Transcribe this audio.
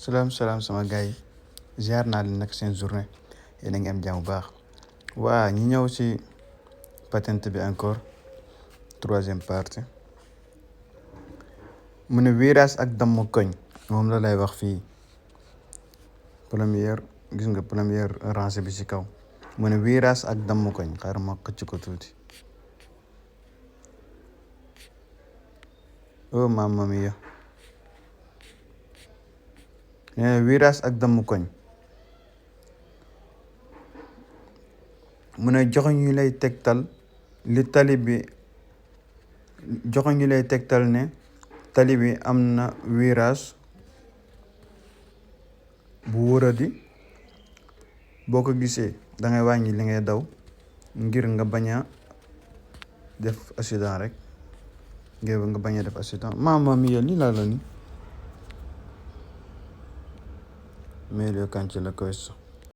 salaam sama gars yi ziar naa leen nag seen journée yéen a ngi am jàmm bu baax waa ñi ñëw ci patente bi encore troisième partie mu ne virage ak damm koñ moom la lay wax fii première gis nga première rangée bi ci kaw mu ne virage ak damm koñ xaaral ma xëcc ko tuuti oh mamma mia virage ak damm koñ mu ne joxoñ ñu lay tegtal li tali bi joxoñ ñu lay tegtal ne tali bi am na virage bu wëradi boo ko gisee dangay wàññi li ngay daw ngir nga bañ a def accident rek ngir nga bañ a def accident mamma mia lii laa la ni meglio cancella questo